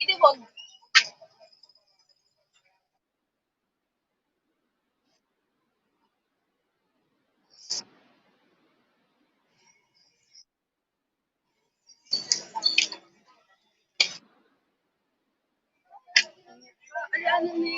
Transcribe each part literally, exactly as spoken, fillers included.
Hindi, wag. Ay, ano ni?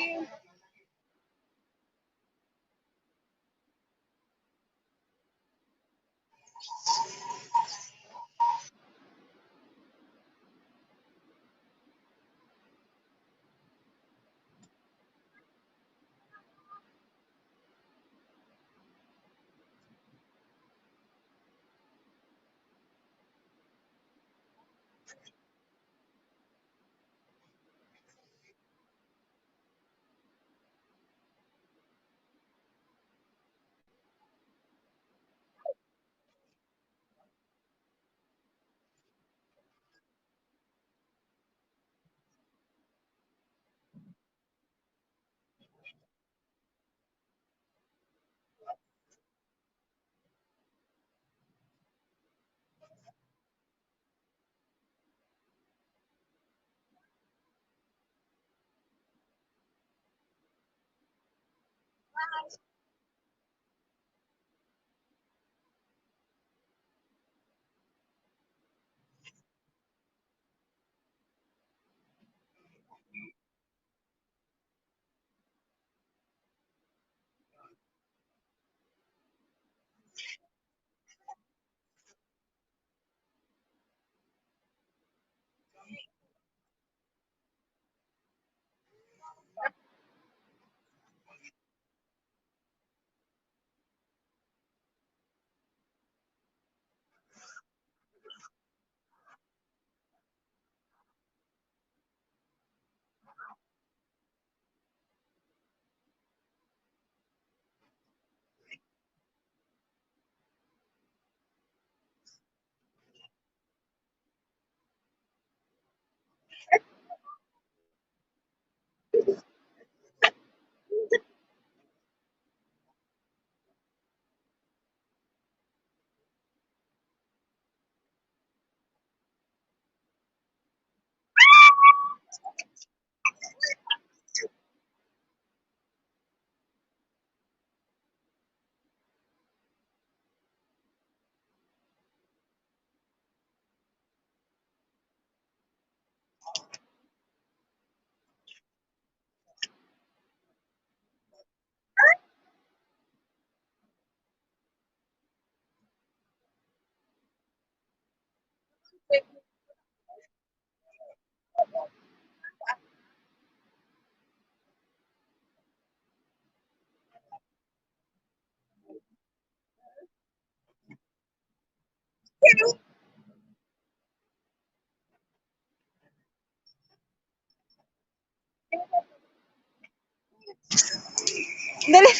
Dali.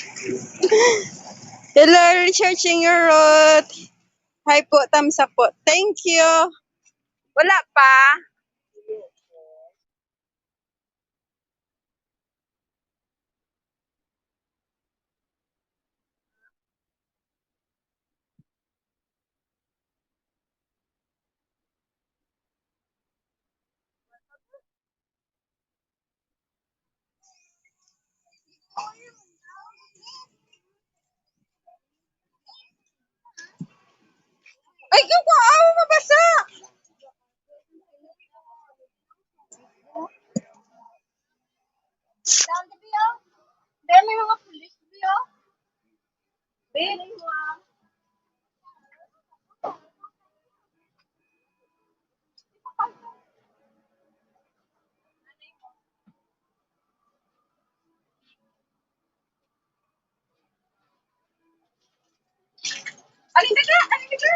Hello, researching your route. Hi po, thumbs up po. Thank you. Wala pa. Ay, ikaw ko, awa mabasa. Dami mga pulis, Biyo. Babe. Alin ka? Alin ka?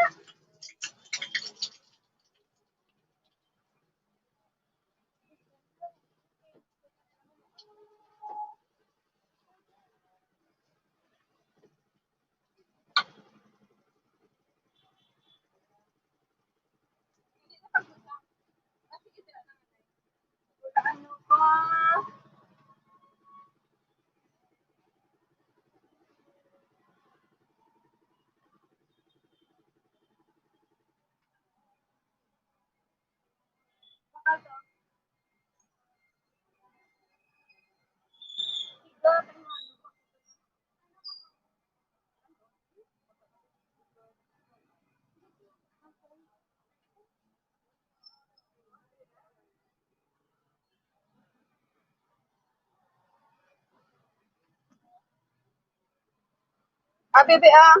Ah, bebe, ah.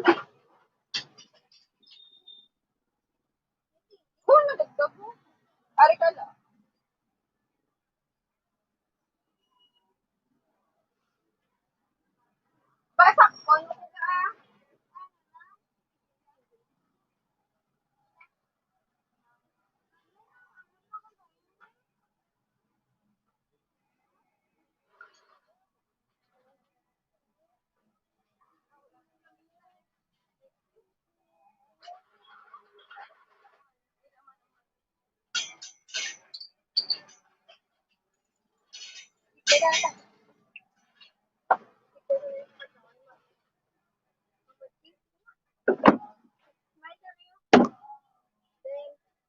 Oh, nadagdag mo. Ari ka lang. Basa ko, ano ka, ah?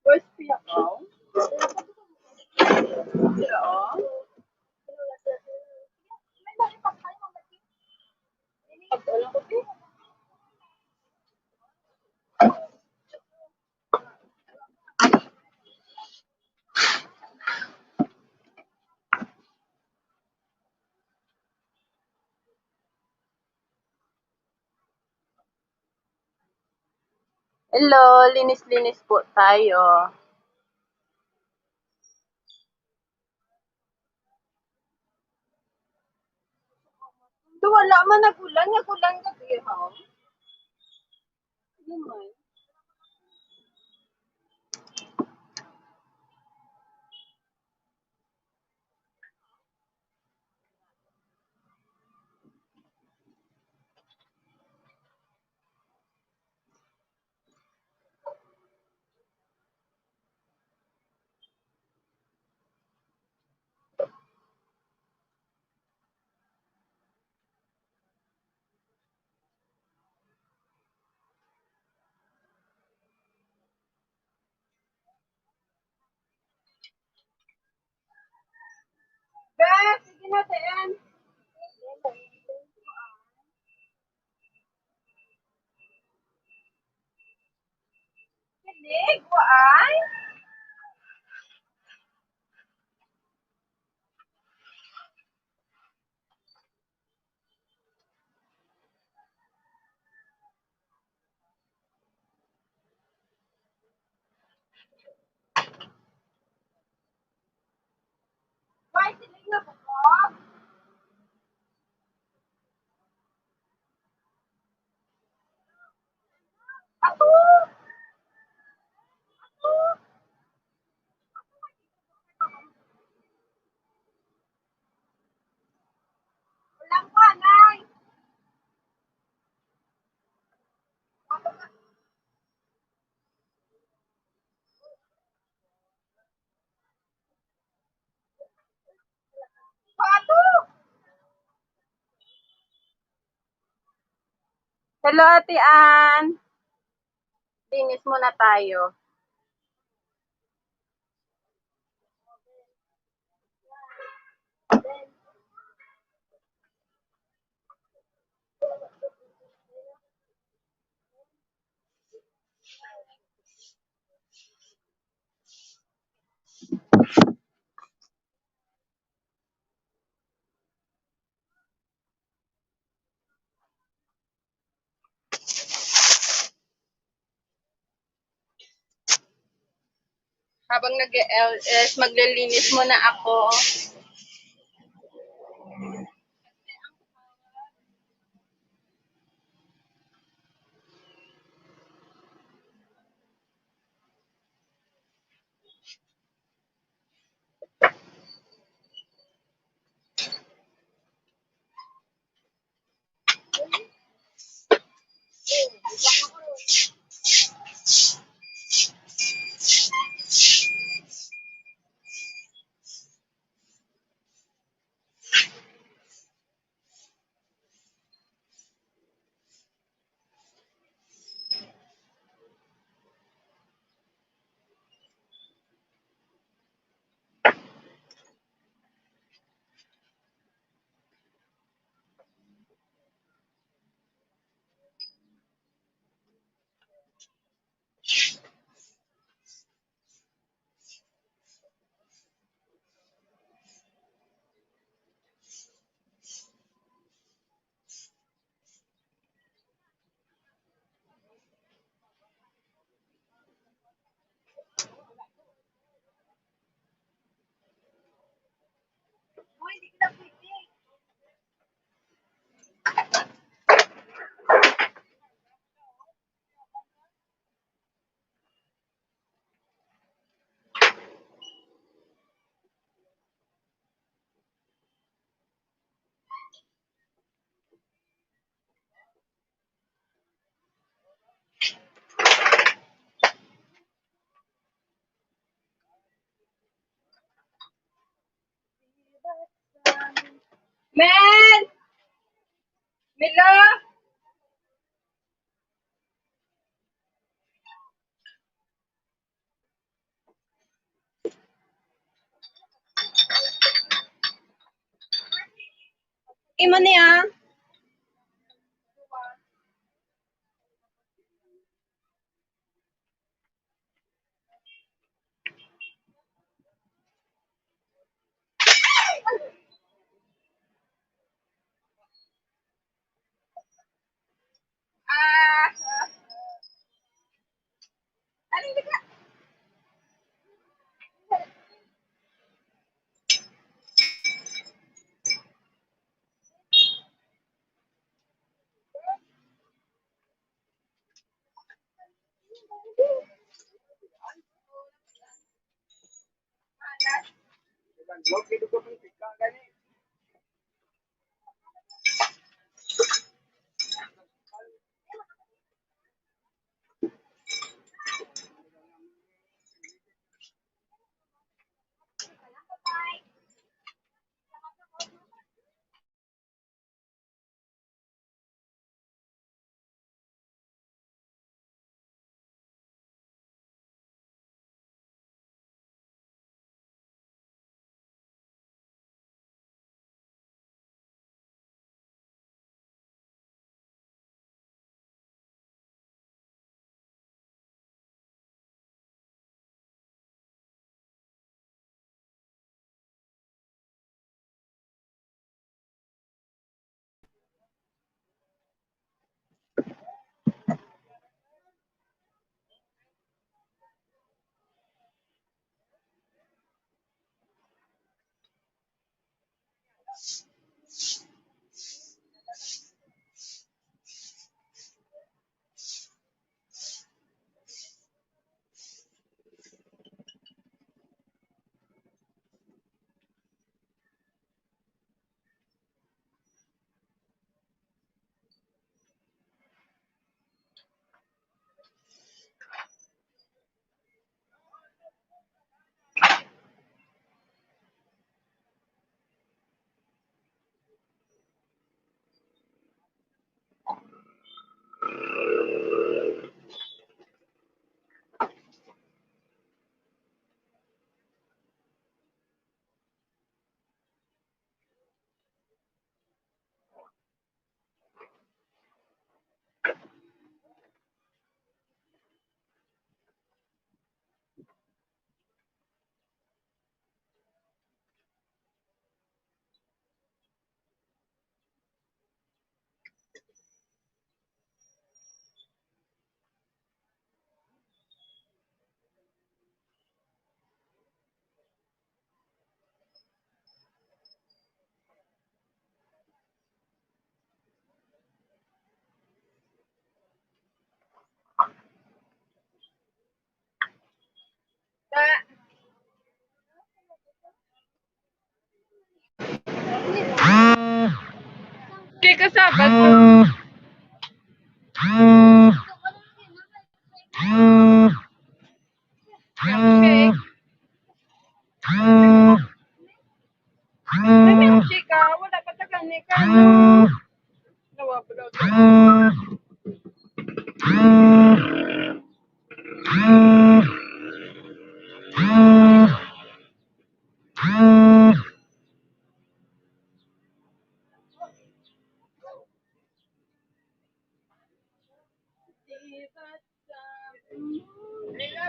Where's Pia Pao? Sila, oh. Hello, linis-linis po tayo. Do, wala man nagulan, nagulan gabi, ha? Ano man? Bes, sige na, Teen. Kilig, waay. Why, siling nga bukog? Ato! Ato! Walang kuha, Nay. Hello, Ate Ann. Linis muna tayo. Habang nag-L S, maglilinis muna ako. Imo ni, ah. Kay kasabat ko. Milkshake. May milkshake ka? Wala pa tagal ni ka, no? Nawa pa daw.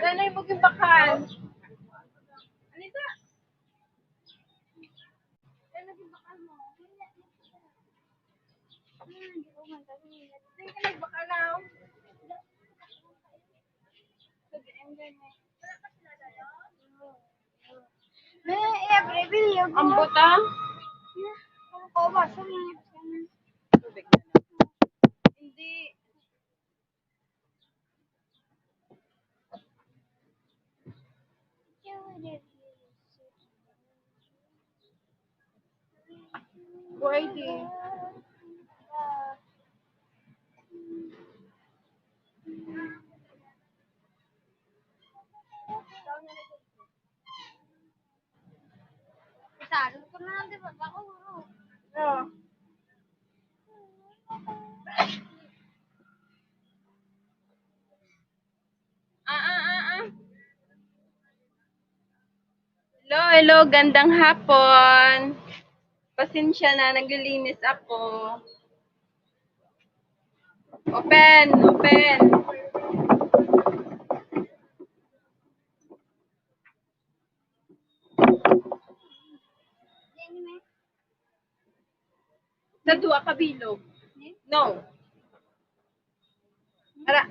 Nanay mo gimbakal. Anita? Nanay mo gimbakal mo. Hmm, di ko man kami. Di ka nagbakal na. May, eh, every video ko. Ang butang? Ang ko ba? Sa mga hindi. Buhay di. Sarong ko na lang, di ba? Bako, bro. Oo. Ah, ah, ah, ah. Hello, hello, gandang hapon. Pasensya na, naglilinis ako. Open, open. Sa duha ka bilog. No. Ara.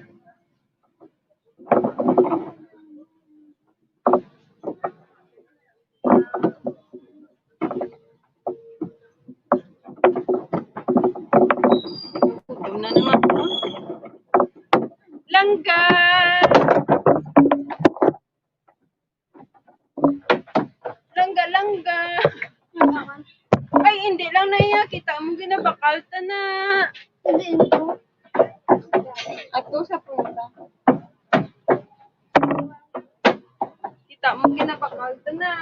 Gutom na naman ako. Langga! Langga, langga. Ay, hindi lang na iya. Kita mo, ginabakal ta na. Hindi ito. Ato sa punta. Kita mo, ginabakal ta na.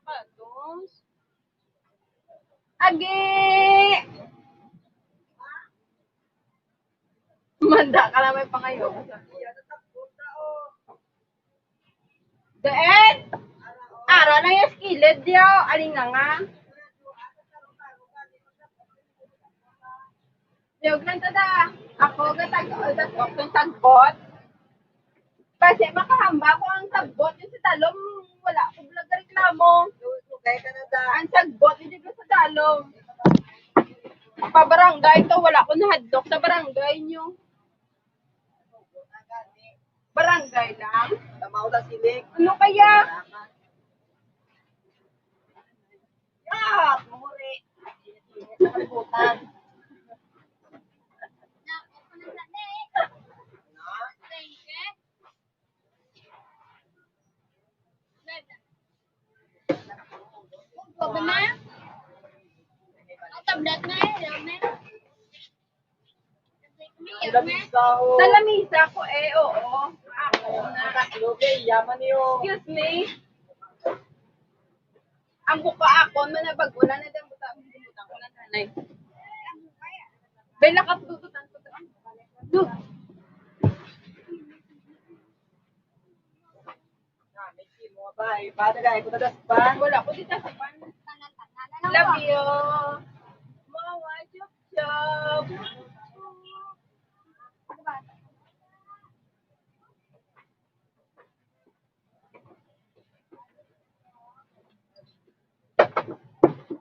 Sapatos. Agi! Manda ka na may pangayo. Daan! Ara na yung skillet diyo. Aling nga nga. Yog lang tada. Ako gatag-, gatag-, tagbot. Kasi makahamba ko ang tagbot yung sa talom. Wala ko vlog reklamo. Ang tagbot, hindi ko sa talom. Pa barangay to, wala ko nahadlok sa barangay nyo. Barangay lang? Tamaw na siling. Ano kaya? Yat! Mumuri. Nakalimutan. Tablet na eh, tablet. Sa lamisa, oh. Sa lamisa ko eh, oo. Ako na. Ang tatlo, eh, yaman niyo. Excuse me. Ang buka ako, manabag, wala na dyan buta, buta ko na tanay. Bela ka, bubutan ko to. No. Wala ko dito sa pan. Love you. Mama, chup, chup.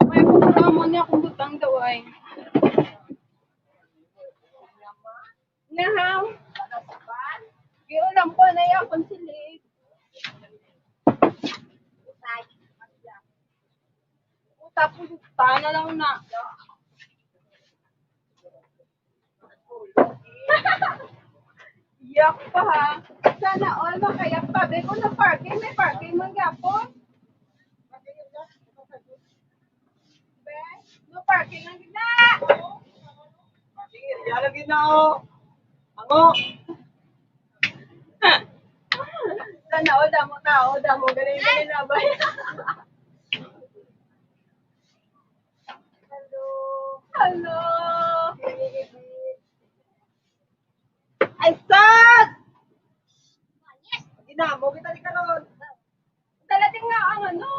May pagkakaman niya akong butang daw ay. Nahaw. Giulam ko na yung akong silig. Tapos, tana lang na. Yak pa, ha. Sana all makayak pa. Be, kung na parking, may parking man gyapon. Be, no parking ang gina. Parking area lagi na, oh. Ako. Sana all damo tao, damo galing, galing na ba? Hello. Hello. Ay, sus! Ginamo kita ni karon. Dalating na ang ano.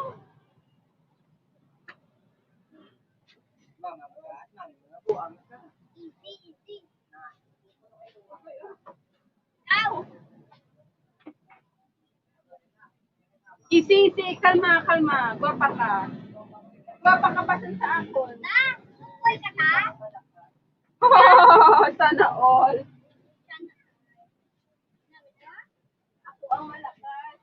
Easy, easy, kalma, kalma. Gwapa ka. Gwapa ka pa sa akon. Sana all. Ako ang malakas.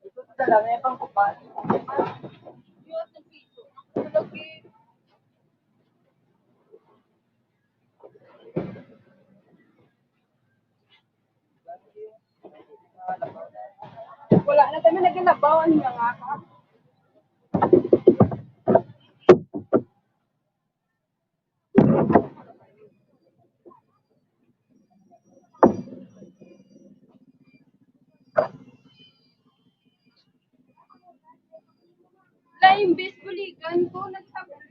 Ito talaga yung pangkupat. Wala na kami nagkinabaw, ano nga ka? Ay, imbis buligan ko, nagsabog.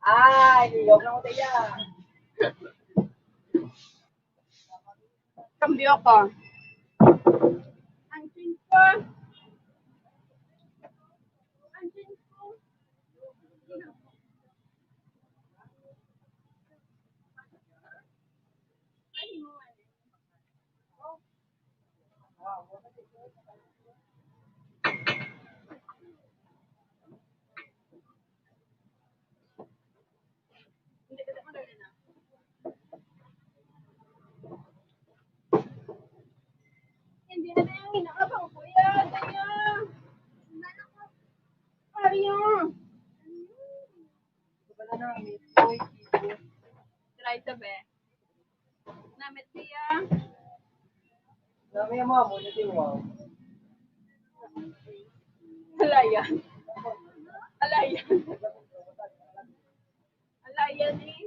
Ay, liyog lang ko, Taya. Kambyo ko. Ang chin ko. Ang chin ko. Hindi na tayo ang ginagawa ko yan. Kaya, Mario. Try to, be. Namit niya. Dami mo, mo, hindi mo. Alayan. Alayan. Alayan eh.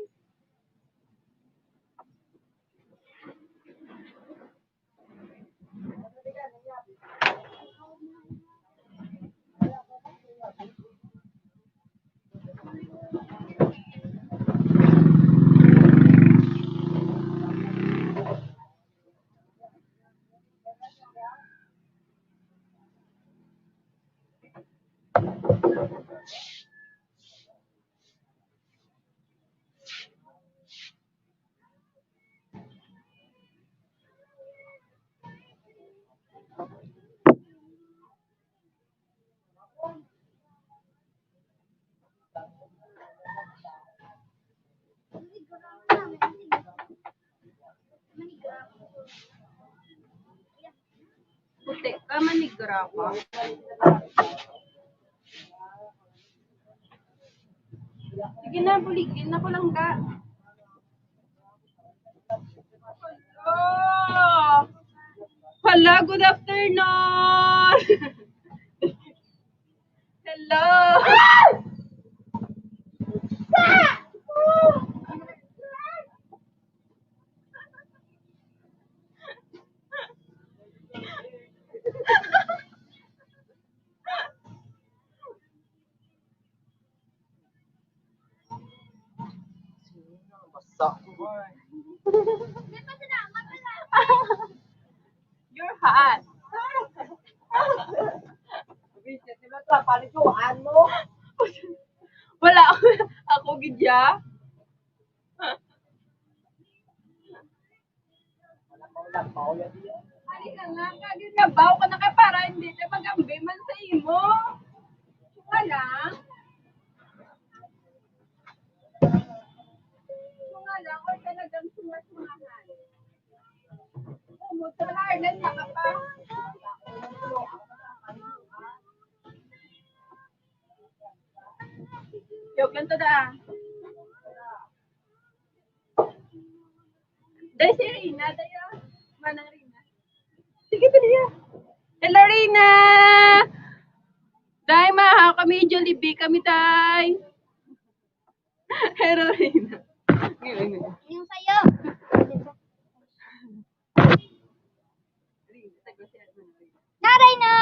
Puti ka, manigra ka. Sige na, buligin na ko lang ka. Hello! Hala, good afternoon! Hello! Basa ko, ay. You're hot. Sabi siya, sila ka, paliguan mo. Wala ako, ako gid ya. Halika nga, kaginabaw ko na ka para hindi ka magambi man sa imo. Wala. Wala, or talagang sumasmahan. Umot ka na, Arlen, nakapa. Joke lang to, da. Dahil si Rina, dahil, ah, Manang Rina. Sige, dali, ah. Hello, Rina! Day, mahaw kami, Jollibee kami, day. Hello, Rina. Ngayon, ngayon. Yung sa'yo. Naray na!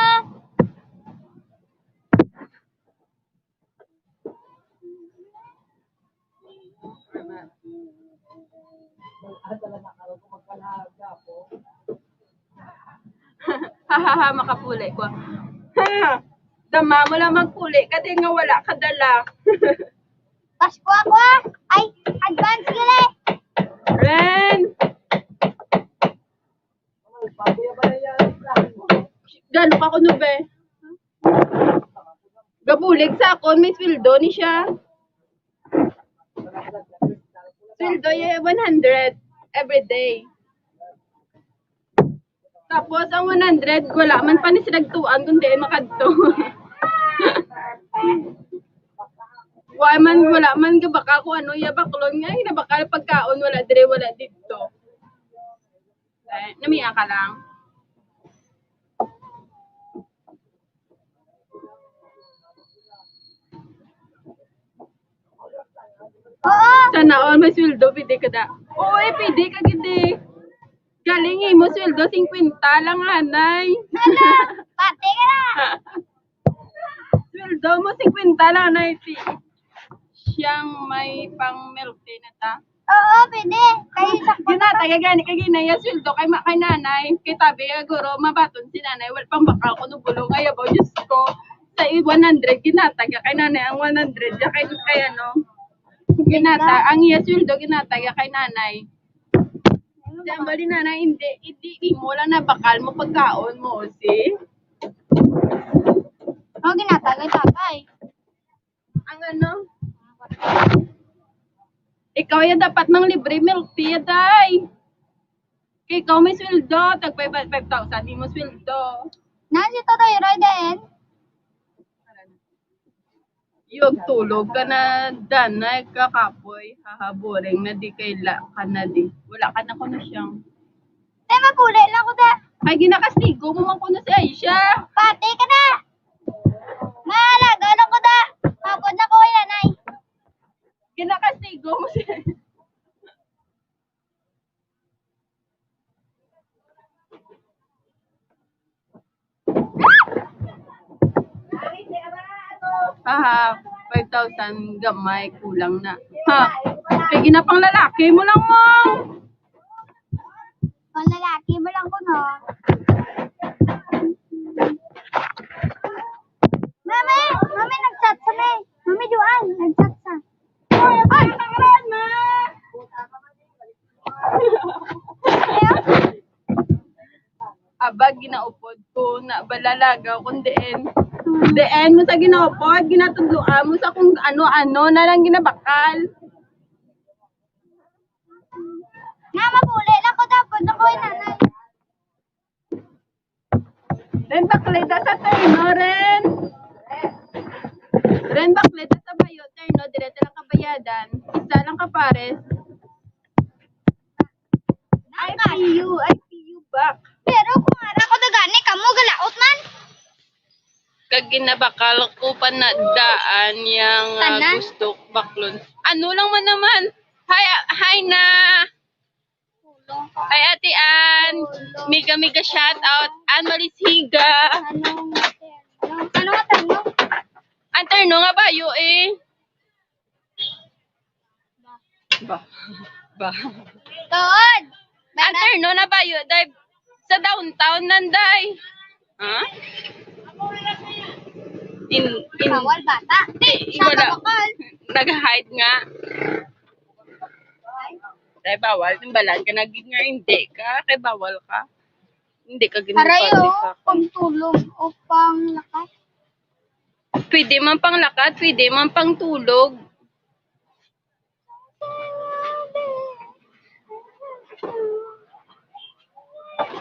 Hahaha, makapuli ko. Dama mo lang magpuli, kadi nga wala ka dala. Pasko ako, ah. Ay, advance gali. Ren! Gano ka kuno, be? Gabulig sa akon, may sweldo ni siya. Sweldo ya one hundred every day. Tapos ang one hundred, wala man pa ni sila tuan kung diin makadto. Wa man, wala man gabaka ko ano, iya baklon nga, ginabakal pagkaon, wala dire, wala dito. Eh, namia ka lang. Oo. Sana all may sweldo, pwede ka da. Oo, eh, pwede ka gid eh. Galing imo sweldo, singkwenta lang, anay. Hala, pati ka na. Sweldo mo, singkwenta lang, anay, ti. Siyang may pang milk tea na ta. Oo, pwede. Kay sakto na. Ginatag gani kay ginaya sweldo kay ma-, kay nanay. Kay tabi, ah, guro, mabaton si nanay, wal pang bakal ko no bulong. Ay, abaw, Diyos ko. Sa i-, one hundred, ginatag kay nanay ang one hundred. Ya kay, kay ano, ginata-, ang iya sweldo, ginatag kay nanay. Di, ang bali, nanay, hindi, hindi, imo lang na bakal mo pagkaon mo, si? Oh, ginatag kay tatay. Ang ano? Ikaw ya dapat mang libre milk tea, day. Kay ikaw may sweldo, tag five, five thousand imo sweldo. Nasi to, day, Roy, din? Yung tulog ka na, danay ka, kapoy. Haha, boring na, di kaila ka na, di. Wala ka na kuno siyang. Te, mapuli lang ko da. Ay, ginakastigo mo man kuno si Aisha. Pati ka na. Maalaga lang ko da. Mapod na ko kay nanay. Ginakastigo mo si Aha, five thousand gamay, kulang na. Ha? Kay ginapang lalaki mo lang, mong. Pang lalaki mo lang ko, no? Mami, mami, nag-chat sa may. Mami, Juan, nag-chat sa. Ay, ay, aba, ginaupod ko na balalagaw kung diin. Diin mo sa ginaupod, ginatudloan mo sa kung ano-ano na lang ginabakal. Nga, mapuli lang ko dapat na ko, nanay. Ren, baklita sa terno, Ren. Ren, baklita sa bayo, terno, diretso lang kabayadan. Isa lang ka pares. I pay you, I pay you back. Pero kung ara ko dagani, kamo galaot man. Kag ginabakal ko pa na daan yang, ah, gusto baklon. Ano lang man naman? Hi, ah, hi na. Hi, Ate Ann. Mega, mega shout out. Ann Malis Higa. Ano nga terno? Ano nga terno? Ang terno nga bayo eh. Ba. Ba. Tuod. Ang terno na bayo, day. Sa downtown, nanday. Ha? In, in, bawal bata. Di, wala. Nag-hide nga. Ay, bawal. Timbalan ka na gid nga hindi ka. Kay bawal ka. Hindi ka gid. Aray, oh, sa pangtulog o panglakat. Pwede man panglakat, pwede man pangtulog.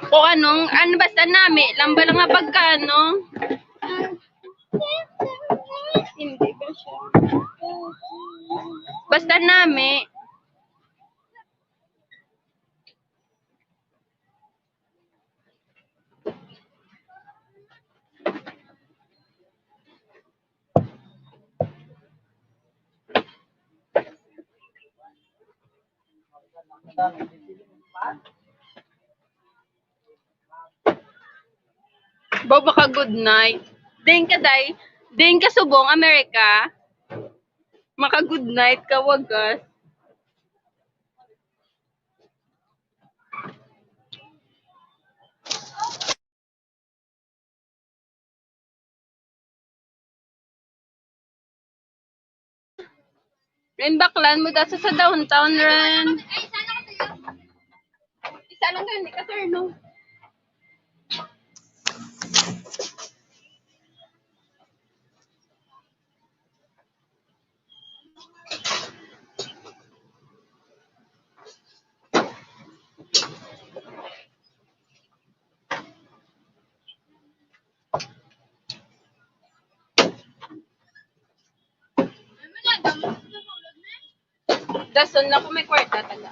Kung anong, ano, basta nami, lamba lang nga pagkano. Hindi ba siya? Basta nami. Ba, maka-good night. Din ka, day. Din ka subong Amerika. Maka-good night ka, wagas. Ren, baklan mo da sa, sa downtown, Ren. Isa lang gani ka, sir, no? Dason lang kung may kwarta, taga.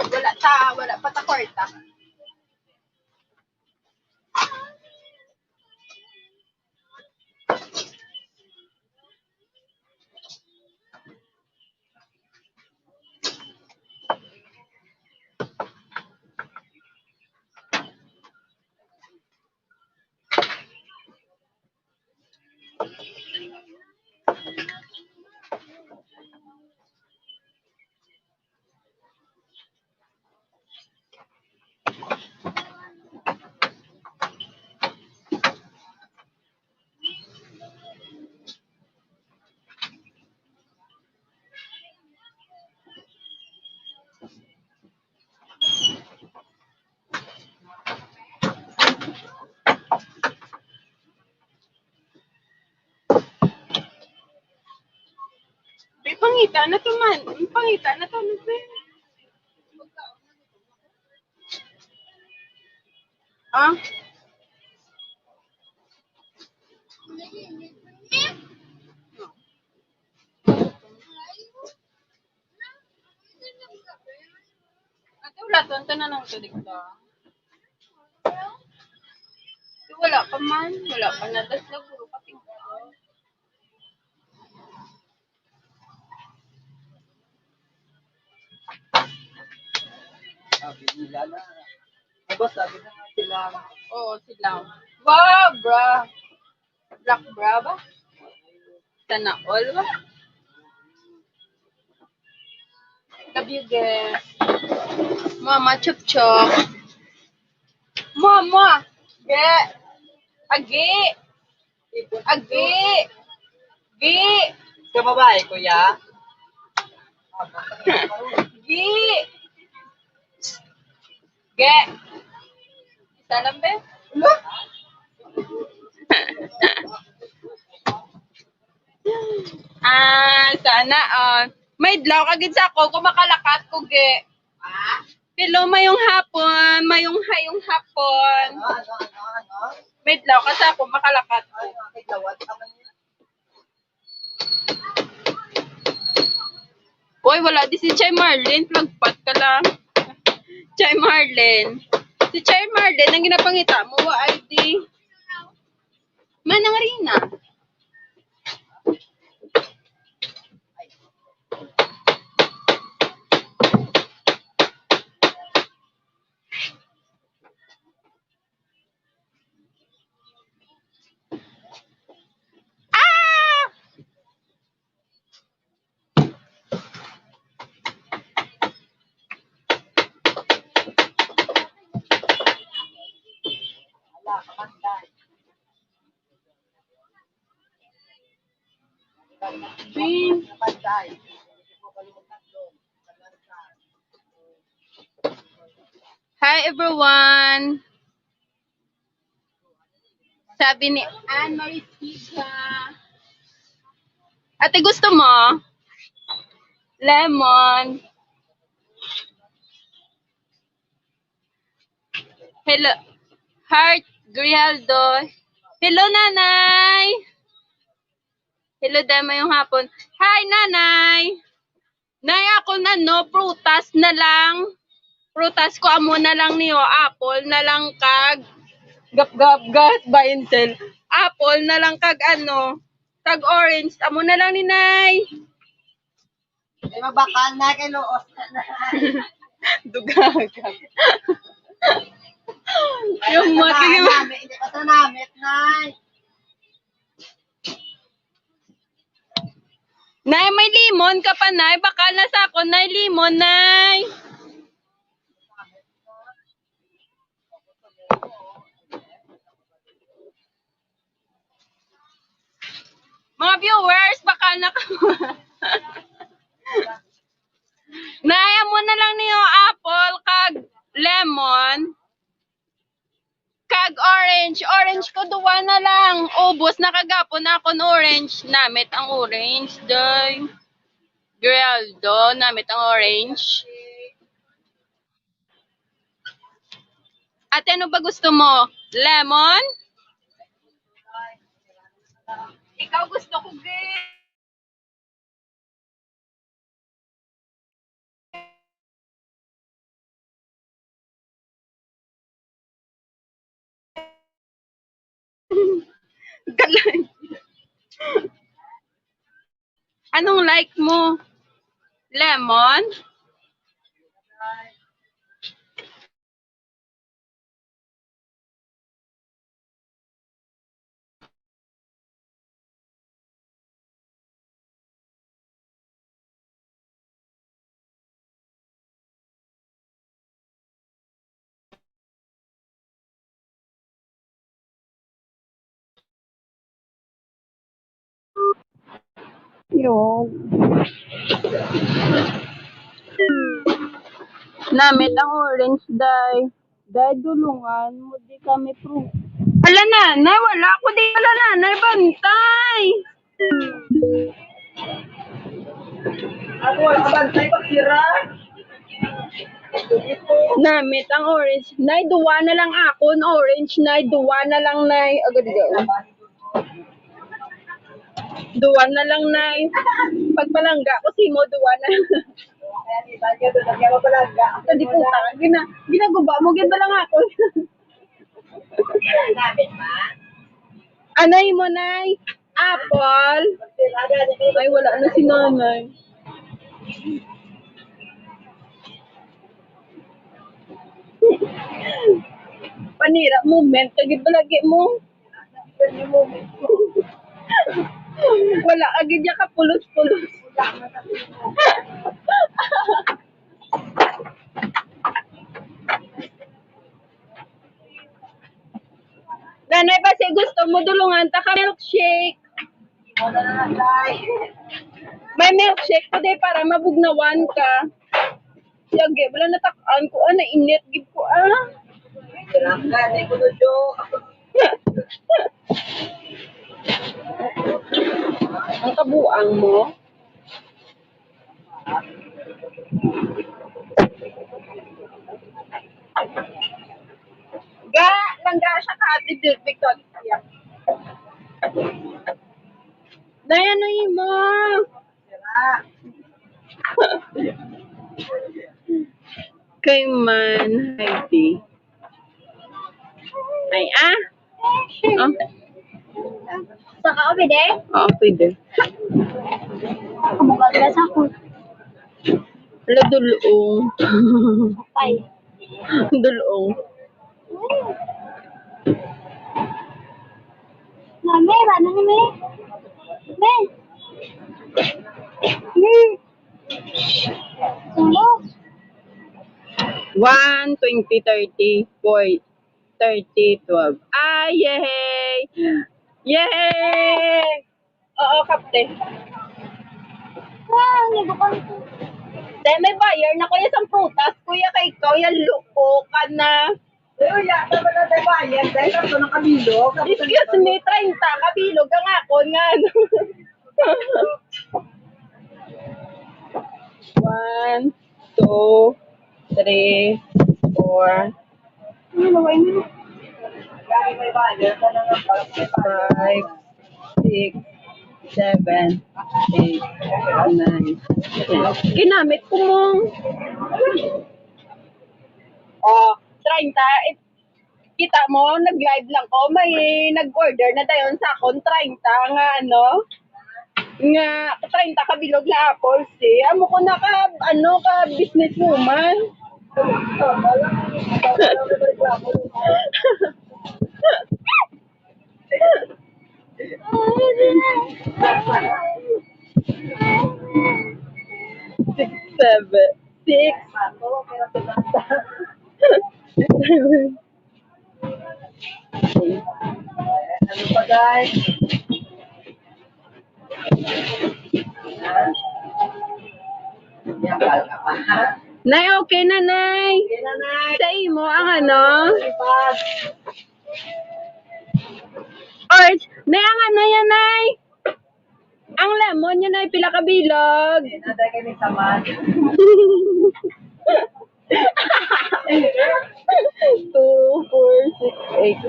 Wala ta, wala pa ta kwarta. Ipangita na to man. Ipangita na to. Ano ba yun? Ah? Ate, wala to. Ang tanan ng tubig to. Wala pa man. Wala pa na. Das na puro kaping. Sabi nila na. Aba, sabi na nga sila. Oo, sila. Wow, bra. Black bra ba? Sana all ba? Love you, guys. Mama, chup chup. Mama. Ge. Agi. Agi. Gi. Sa babae, kuya? Gi. Ge. Isa lang, be. Ah, sana, ah. May adlaw ka gid sa ako kung makalakat ko, ge. Hello, mayong hapon. Mayong hayong hapon. May adlaw ka sa ako, makalakat ko. Uy, wala di si Chay Marlene. Plagpat ka lang. Chay Marlene. Si Chay Marlene, ang ginapangita mo, wa I D. Manang Rina. Ah! Hi, everyone. Sabi ni Anne Marie Tiga, "Ate, gusto mo? Lemon." Hello, Heart Grijaldo. Hello, Nanay. Hello, Day, mayong hapon. Hi, Nanay. Nay, ako na, no, prutas na lang. Prutas ko, amo na lang niyo, apple na lang kag gap, gap, gas, baintel. Apple na lang kag ano, kag orange, amo na lang ni Nay. Ay, mabakal na kay luos na na. Dugaga. Yung mati. Hindi pa sa namit, Nay. Nay, may limon ka pa, Nay? Bakal na sa ako, Nay, limon, Nay. Mga viewers, bakal na ka. Nay, amo na lang niyo, apple kag lemon. Kag orange. Orange ko, duwa na lang. Ubos na kagapon akon orange. Namit ang orange, day. Grijaldo, namit ang orange. Ate, ano ba gusto mo? Lemon? Ikaw gusto ko, green. Anong like mo? Lemon? Yun. Namit ang orange, day. Day, dulungan mo di kami, pro. Ala, nanay, wala ko di. Ala, nanay, bantay. Ako ang bantay pag sira. Namit ang orange. Nay, duwa na lang akon orange, nay. Duwa na lang, nay. Agad, agad. Duwa na lang, nay. Pagpalangga ko simo, duwa na. Sa di puta, gina-, ginaguba mo, gid ba lang ako? Anay mo, nay. Apple. Ay, wala na si nanay. Panira moment, kagid ba lagi mo? Wala ka gid ya ka pulos-pulos. Nanay, basi gusto mo dulungan ta ka milkshake. May milkshake ko, day, para mabugnawan ka. Sige, wala natak-an ko, ah, nainit gid ko, ah. Ang kabuang mo. Ga, langga siya ka, Ate Victoria. Nay, ano imo? Kay man, Heidi. Ay, ah. Oh. Saka, oh, pwede? Oo, pwede. Kumukha ka sa ako. Wala, dulong. Ay. Dulong. Mami, paano ni, Mi? Mi? Mi? Hello? One, twenty, thirty, four, thirty, twelve. Ah, yay! Yay! Oo, kapte. Ah, ang iba ko. Dahil may buyer na, kuya, sang prutas, kuya, kay ikaw, yan, loko ka na. Pero yata wala tayo bayad dahil ako nakabilog. Excuse me, treinta ka bilog ang akon nga, ano. One, two, three, four, five, six, seven, eight, nine, ten. Kinamit ko mo. Oh, treinta. Eh, kita mo, nag-live lang ko. May nag-order na dayon sa akon, treinta nga ano, nga treinta ka bilog nga apples, eh. Amo ko na ka, ano, ka businesswoman. Six, seven, six. Ano pa, guys? Nay, okay na, Nay. Okay na, Nay. Sa imo, ang ano? Or, Nay, ang ano yan, Nay? Ang lemon yan ay pila ka bilog? Hindi na, dahil kami sa man. Two, four, six, eight.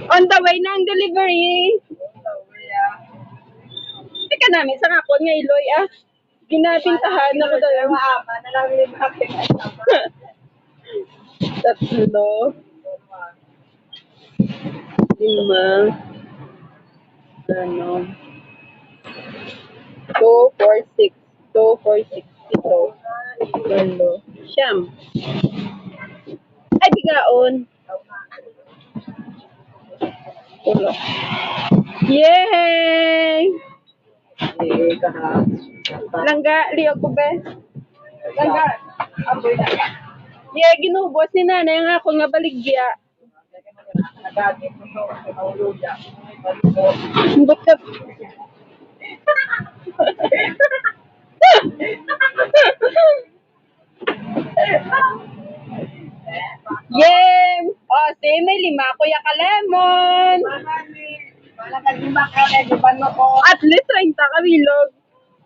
On the way na ang delivery. Teka namin sa akon nga iloy, ah. Ginabintahan ako dahil. Mama, na lang yung bakit. Tatlo. Lima. Ano? Two, four, six. Two, four, six. Ito. Walo. Siyam. Ay, bigaon. Tulo. Yay! Langga, liog ko, be. Langga. Aboy na. Yay, ginubos ni nanay ang ako nga baligya. Ambot ka. Yay! O, si may lima, Kuya Kalemon. At least, treinta ka bilog.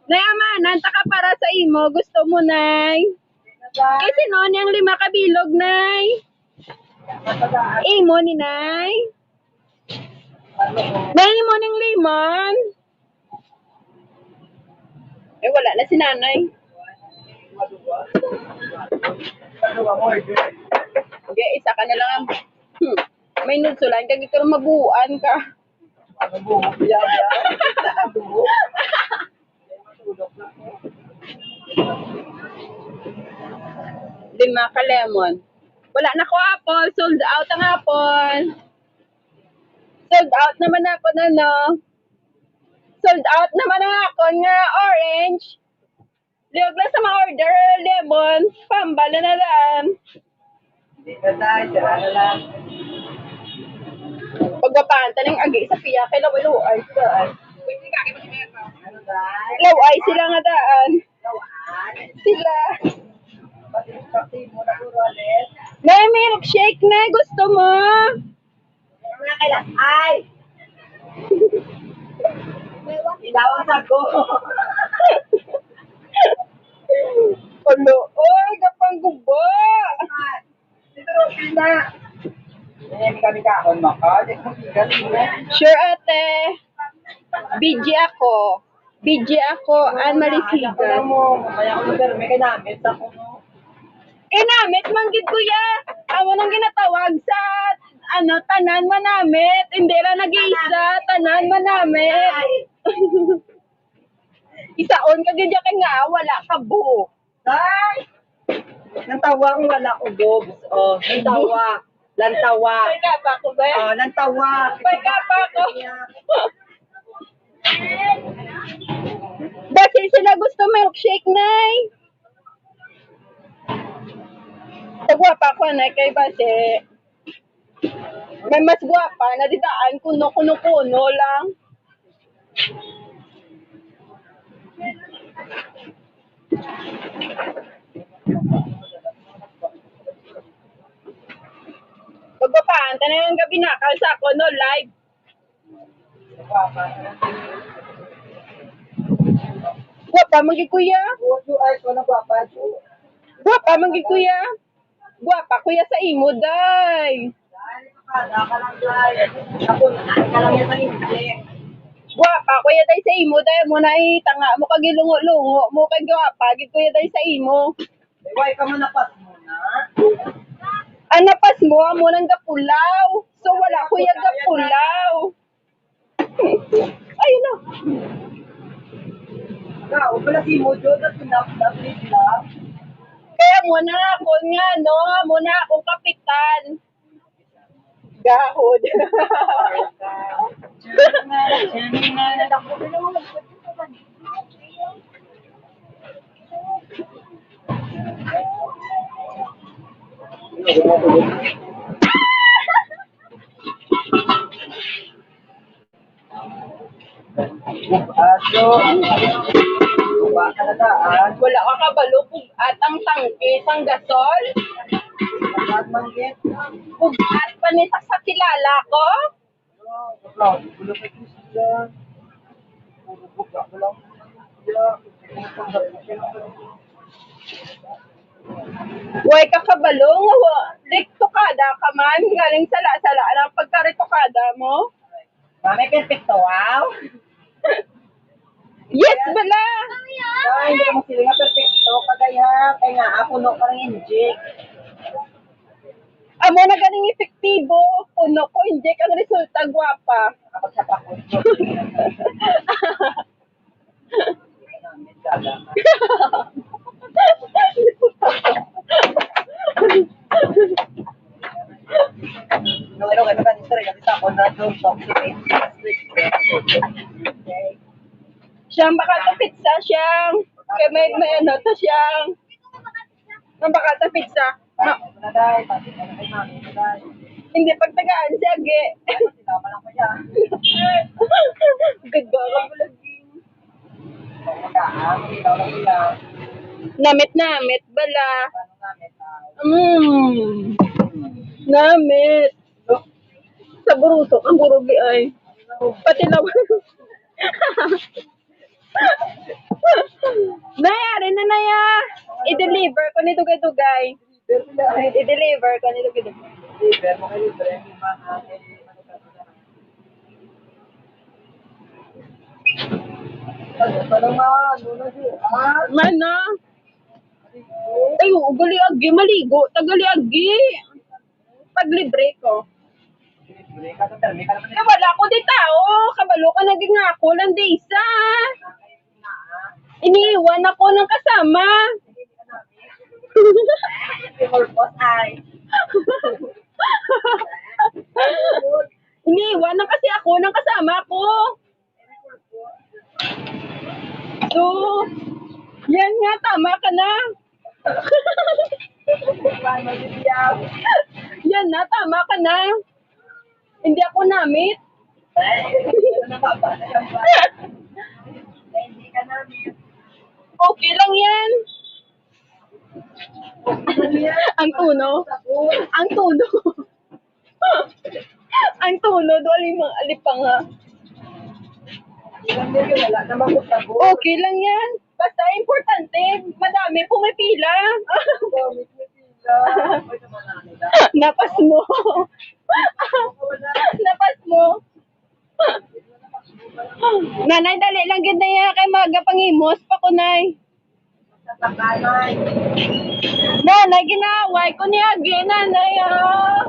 Nay, amanan ta ka para sa imo. Gusto mo, Nay? Kasi no, niyang lima ka bilog, Nay. Imo ni, Nay? Nay, imo ning limon? Eh, wala na si nanay. Okay, isa ka na lang ang, hmm. May nudsulan ka, gikaroon mabuan ka. Lima ka lemon. Wala na ko apple. Sold out ang apple. Sold out naman ako na, no? Sold out naman ang akon nga orange. Liog lang sa ma-order, lemon, pambal na na daan. Hindi ka tayo, sira na lang. Pagwapahan ta ning agi sa piya kay laway-laway sila. Ano ba? Laway sila nga daan. Laway. Sila. Pati, pati mo na puro alis. May milkshake na gusto mo? Mga kailas ay. Ilaw ang sago. Ano? Oy, kapangguba. Dito, Rufina. Eh, kami kahon mo ko. Di ko bigas mo. Sure, ate. B G ako. B G ako, Ann Marie Sigas. Kaya ko number, may kinamit ako, no? Kinamit man gid, kuya. Amo nang ginatawag sa, ano, tanan manamit. Hindi ra nag-iisa, tanan manamit. Isaon ka gid kay nga wala ka buo. Ay! Nantawa ang wala ko, Bobs. Oh, nantawa. Lantawa. Ay, kapa ko ba? Oh, nantawa. Ay, kapa ko. Basi sila gusto milkshake, Nay. Sa gwapa ko, Nay, kay basi may mas gwapa na didaan kuno, kuno, kuno lang. Pagpapaan, tanang gabi na, kalsa ko, no, live. Gwapa man gid, kuya. Gwapa man gid, kuya. Gwapa, kuya, sa imo, day. Gwapa, kuya, day, sa imo, day. Mo na itanga mo kag ilungo-lungo mo kay gwapa gid, kuya, day, sa imo. Way ka man napas mo na. Ang napas mo, amo nang gapulaw. So, wala, kuya, gapulaw. Ayun na. Ikaw, wala si mo, Jod, at pinapinapin lang. Kaya mo na ako nga, no? Mo na akong kapitan. Gahod. Aso, ba ka na daan? Wala ka kabalo, pug-at ang tangke sang gasol? Pug-at manggit. Pug-at pa ni sa, sa kilala ko? Way ka kabalo nga wa-, retokada ka man, galing sala-sala ang pagkaretokada mo. Mami, perfecto, wow. Yes, bala. Ay, hindi mo sila nga perfecto, kagay ha, kay nga ako no, parang inject. Amo na ganing epektibo. Puno ko, inject ang resulta, gwapa. Kapag sa pakot. Ano, ano ka, mister? Kasi sa ako na doon, talk to me. Okay. Siyang baka to pizza, siyang. Kaya may, may ano to, siyang. Ang baka to pizza. Ma- Hindi pagtagaan si Agi. Ganda ka vlogging. Namit-namit bala. Mm. Namit. Saburuso ang burugi ay. Pati na. Nay, ari na, Nay, ah. I-deliver ko ni dugay-dugay. I-deliver ko ni dugay-dugay. Mana? Ay, oo, gali agi, maligo. Tagali agi. Paglibre ko. Kay wala ko di tao. Kabalo ka, naging ako lang di isa. Iniiwan ako ng kasama. Iniiwan na kasi ako ng kasama ko. So, yan nga, tama ka na. Yan na, tama ka na. Hindi ako namit. Okay lang yan. Ang tuno. Ang tuno. Ang tuno, do, aling mga alipanga. Okay lang yan. Basta importante, madami pumipila. Napas mo. Napas mo. Nanay, dali lang gid na iya kay maaga pangimos pa ko, Nay. Nanay, ginaaway ko ni agi, Nanay, ah.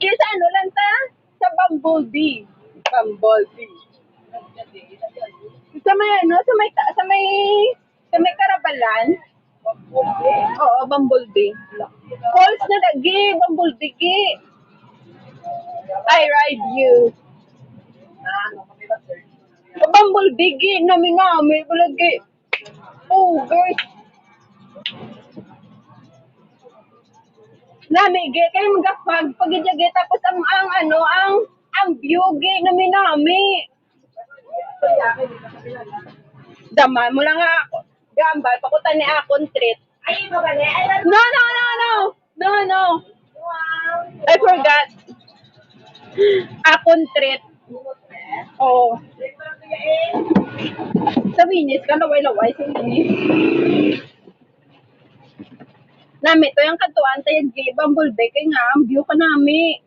Gisa, ano lang ta? Sa Bumblebee. Bumblebee. Sa may, ano, sa may, ta- sa may, sa may Karabalan. Oo, Bumblebee. Falls na lagi, Bumblebee, gi. I ride you. Bumblebee, gi, nami-nami, balagi. Oh, guys. Nami, gi, kayo magapag, pagidya-gi, tapos ang, ang, ano, ang, ang view, gi, nami-nami. Daman mo lang nga ako. Gambal, pakutan ni akon treat. Ay, iba ba ni? Ay, No, no, no, no. No, no. Wow. I forgot. Akon treat. Oo. Sa Winis ka, laway-laway sa Winis. Nami to yung katuan tayo, gi, Bumblebee, kay nga, ang view ka nami.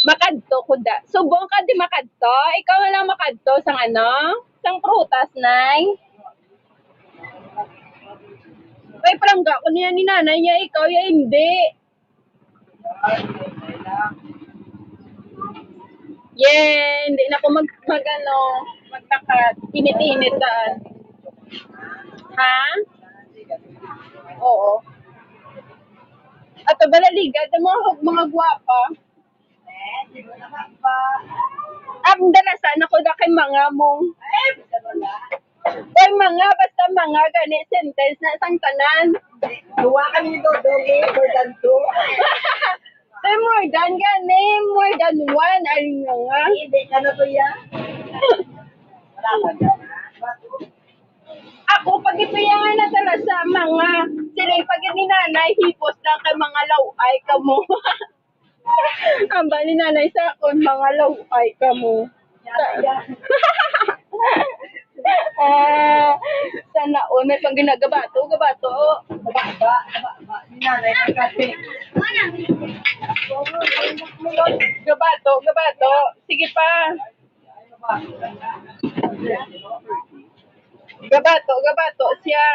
Makadto ko da. Subong ka di makadto? Ikaw na lang makadto sang ano? Sang prutas, Nay? Ay, palangga ko niya ni nanay niya, ikaw ya hindi. Yeah, hindi na ko mag, mag ano, magtakat. Init-init daan. Ha? Oo. Ato bala ligad ang mga, mga gwapa. Ang dala sana ko na kay mga mo. Oy, mga, basta mga gani sentence na sang tanan. Duwa kami ni Dodong, eh, more than two. Ay, more than gani, more than one. Ay, mga. Hindi ka na to yan. Ako, pag ito yan, nadala sa mga, sila yung pag ni nanay, hipos lang kay mga laway ka mo. Ang bali nanay sa akon, mga laway ka mo. Ah, sana all, may pang ginagabato, gabato. Gabato, gabato. Sige pa. Gabato, gabato siya.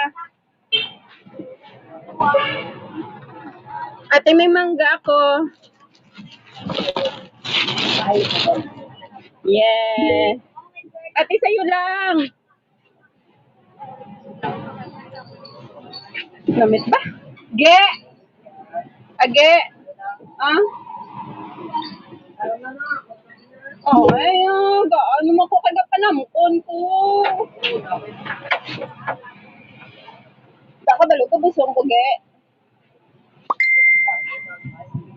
Ate, may mangga ako. Yeah. Ate, sa'yo lang. Namit ba? Ge! Age! Ah? Oh, ay, ah, ga-, ano man ko kay gapanamkon ko? Sa kabalo ko, busong ko, ge.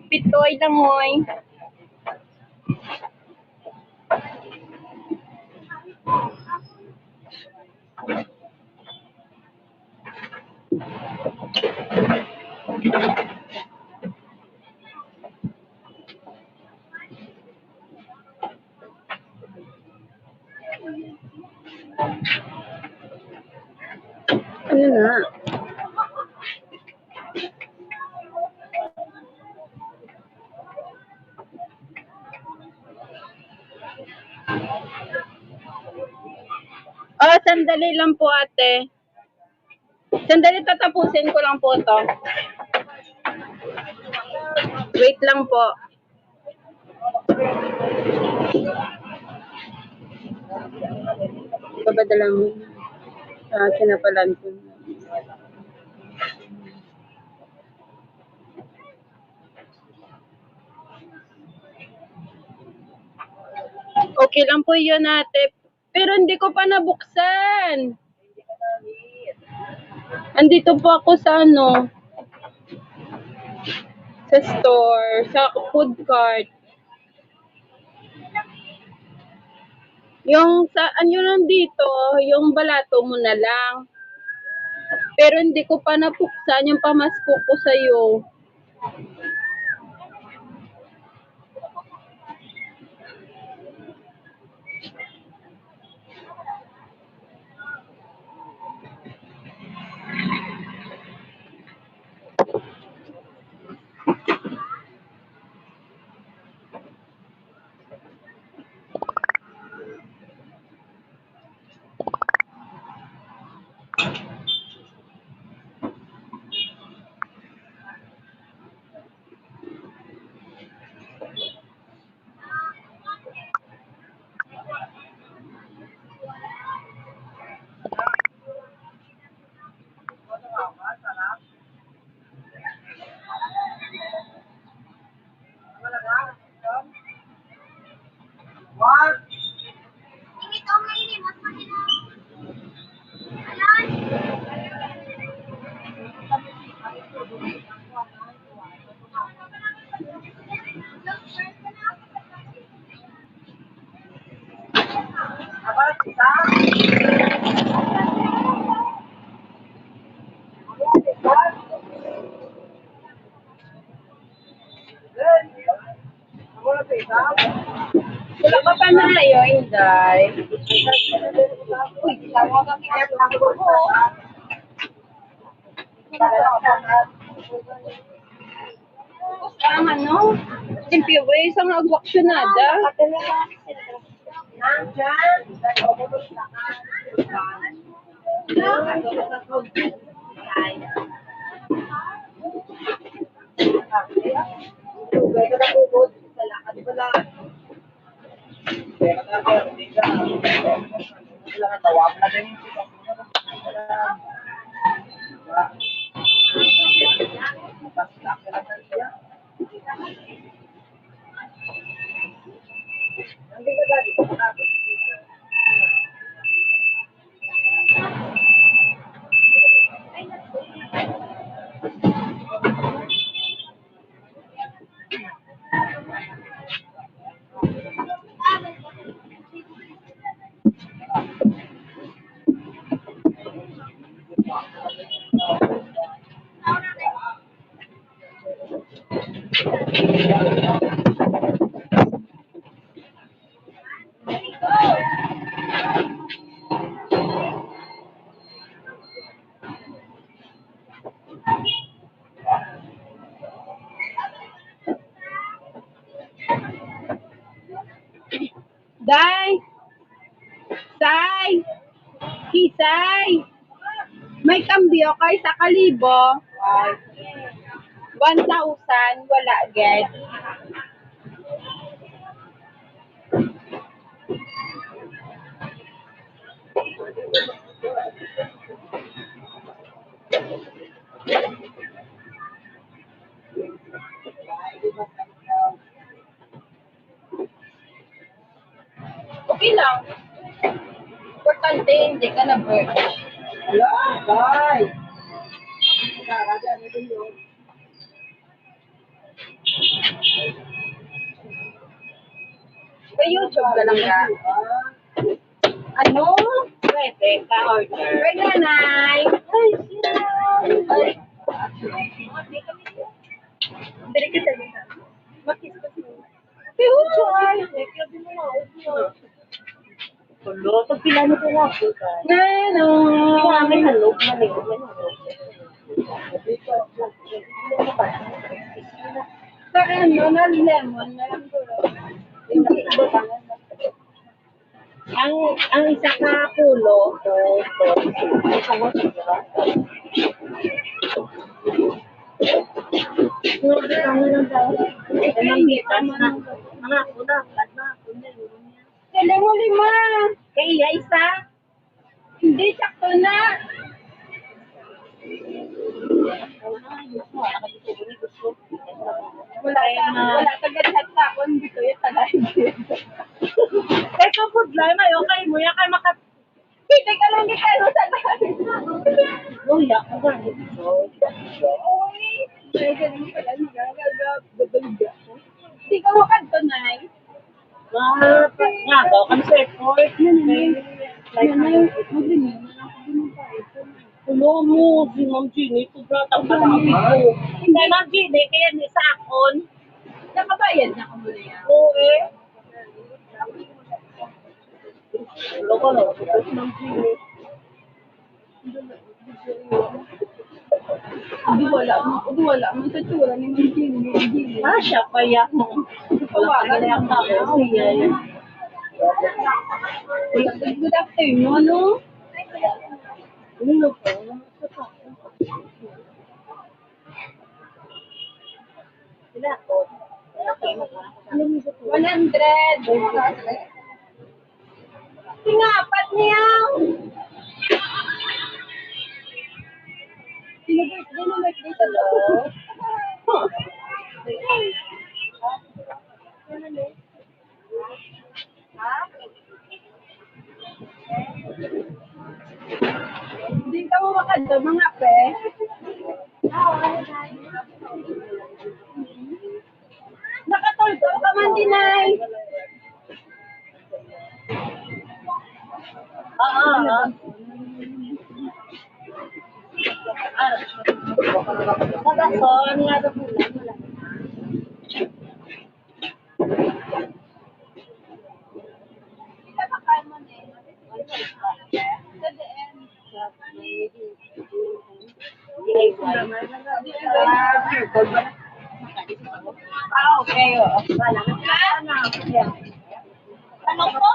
Pitoy lang, oy. Ano na? Oh, sandali lang po, ate. Sandali, tatapusin ko lang po to. Wait lang po. Babada lang. Ah, kinapalan ko. Okay lang po yun, ate. Pero hindi ko pa nabuksan. Andito po ako sa ano, sa store, sa food cart. Yung sa, ano lang dito, yung balato mo na lang. Pero hindi ko pa nabuksan yung pamasko ko sa'yo. Wala ka pa na ngayon, Inday. Uy, tawag ang aircon ko. Tama, no? Limpyo ba yung isang agwak siya nada? Day! Say! Kisay! May kambyo kay sa kalibo. One thousand, wala gid. Hindi ka na birth. Wala, bye. Karaga na din yun. May YouTube ka lang, ga? Ano? Pwede, ka-order. Pwede, Nay. Ay, siya. Ay. Dali ka, dali ka. Makis ka siya. Pero, ay. Hello, pag pila mo ko nga po ka? Nano? Kaya may halog, may halog, may halog. Sa ano, na lemon, na lang po. Hindi, iba pa. Ang, ang isa ka pulo, to, to, to, mga bitas na, mga pulo, mga pulo. Galing mo, lima. Kaya isa? Hindi, sakto na. Wala ka, wala ka gad sa akon, dito yung tagay. Kay kapudlay, may okay mo, yan kay maka-, Hindi ka lang, di ka lang sa tagay. Luya, ang ganda. Uy, may ganun pala, nagagaga, babaligya ko. Hindi ka makadto, Nay. Nga, nga daw, kami sa airport. Yun, yun. Like, yun, yun. Hello mo, si Ma'am Jeannie, sobra tang malaki ko. Kay Ma'am Jeannie, kaya ni sa akon. Nakabayad na ka muna yan. Oo eh. Hello ko, no? Si Ma'am Jeannie. Di wala mo, di wala mo sa tsura ni Ma'am Jeannie, Jeannie. Ah, siya pa yan. Wala ka na yung tao, siya yan. Good afternoon, no? Ano po? Sila po. One hundred. Tingapat niya. Sino birthday mo? Birthday sa loob. Ha? Hindi ka mo makadto, mga pe. Nakatulog ka man, Dinay. Oo, oo. Sa baso, ano nga daw po lang? Ah, okay, oo. Ano po?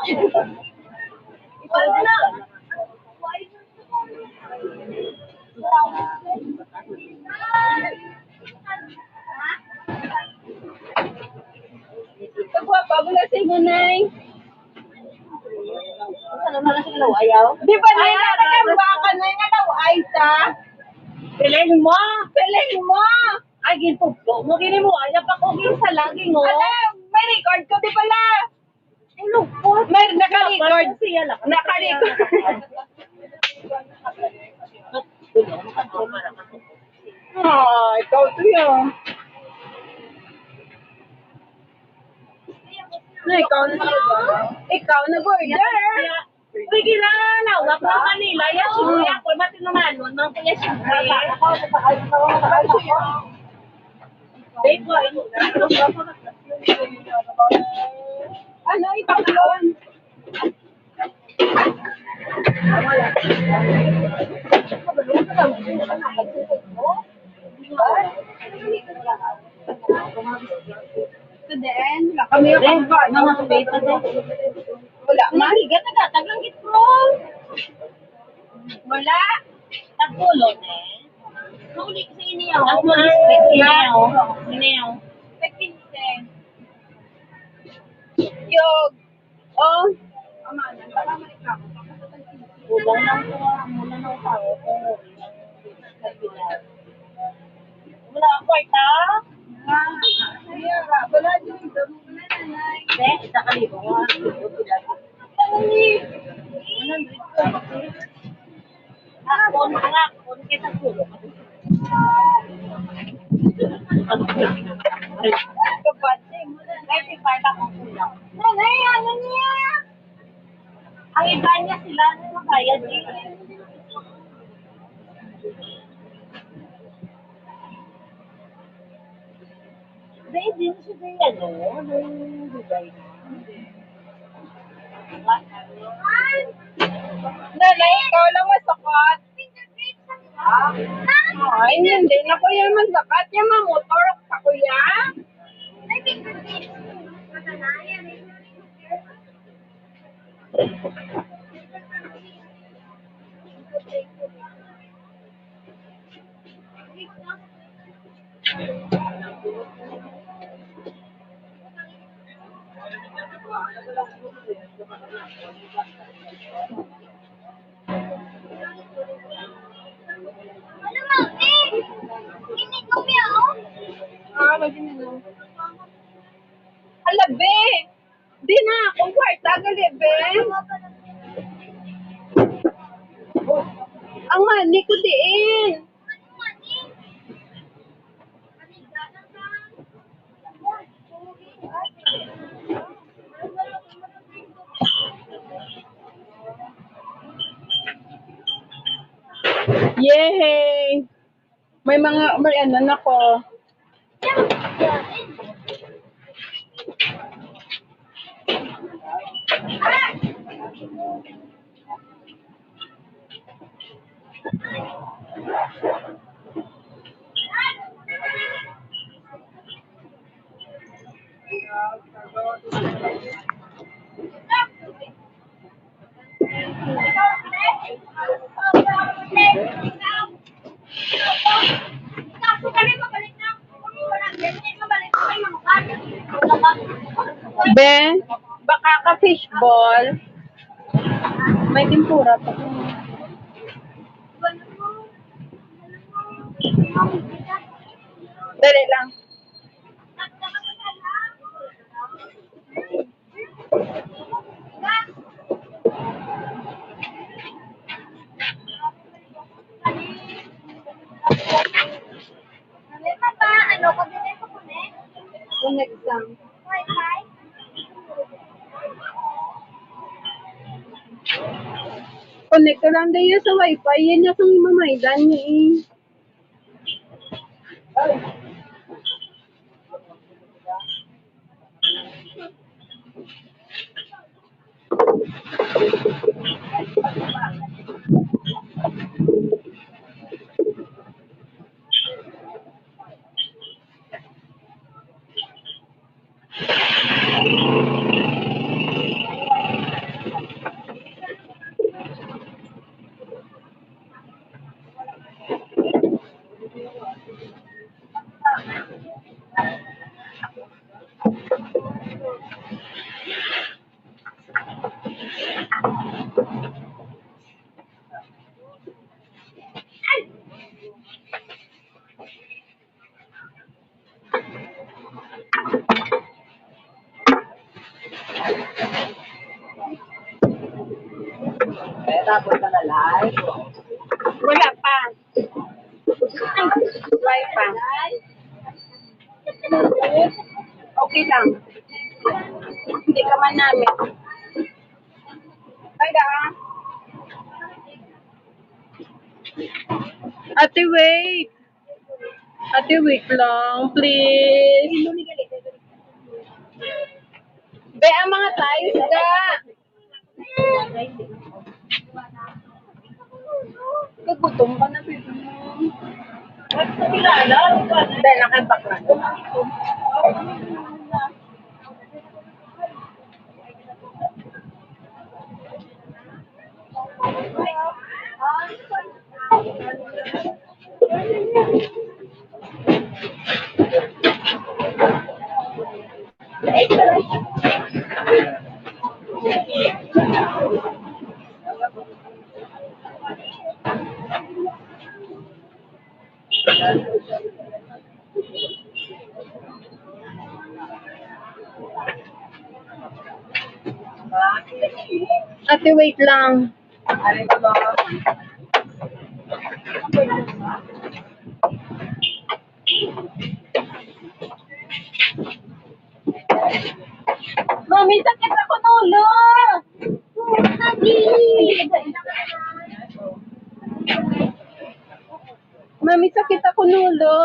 Wala na. Kagwapa mo na sa imo, Nay. Ano naman ang sila ayaw? Di ba, Nay, natagambakan na nga daw ay ta? Piling mo! Piling mo! Ay, gintugto mo. Gini mo, ayaw pa ko yung sa lagi mo. Ano, may record ko, di pala? Ay, lupot. May naka-record. Siya lang. Naka-record. Ah, ikaw to yan. Na, ikaw na, ikaw nag-order. Uy, ginanawag mo kanila. Yan, siyempre, ako, matinumanon, mang kuya, siyempre. Dave, wa, ito. Ano, ito, yun? So then, wala kami yung pagkain. Wala man. Higat na gatag lang gid, bro. Wala. Tagpulo, eh. Mauli ko sa inyo. Ang mga split niya, oh. Inyo. Sa quince. Yog. Oh. Kulang lang po ang muna ng tao kung wala ang kwarta. Wala. Wala. Wala. Wala. Wala. Wala. Ako, ako, kita siguro. Kapatid, may si Parla kong kulang. Nanay, ano niya? Ang iba niya sila, ano, magbayad eh. Dahil din siya dahil ano, dahil Dubai na. Nanay, ikaw lang masakat. Ay, hindi na, kuya, masakat. Yung mga motor, pa, kuya. Ah, lagi na lang. Hala, be! Di na akong kwarta, gali, be. Ang money ko diin. Yehey! May mga, may ano na ko. Be, baka ka fishball. May tempura pa. Dali lang. Connect lang. Connect ka lang din sa wifi. Yan yung mamaydan niya eh. Tapos na live. Wala pa. Wala pa. Okay lang. Hindi ka man namin. Ay, ah. Ate, wait. Ate, wait lang, please. Be, ang mga tiles ka. Kagutom ka na, baby. Dahil nakabak na. Ate, wait lang. Mami, sakit ako ng ulo. Mami, sakit ako ng ulo.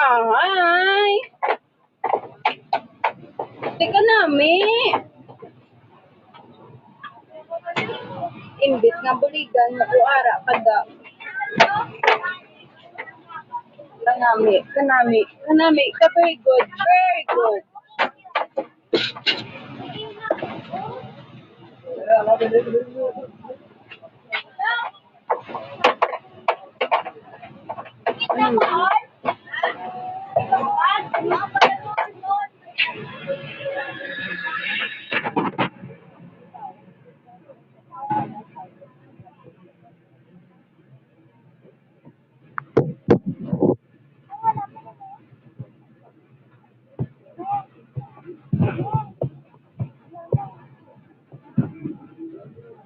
Ay. Teka, nami. Imbis nga buligan mo ko ara kada. Kanami, kanami, kanami ka, very good, very good.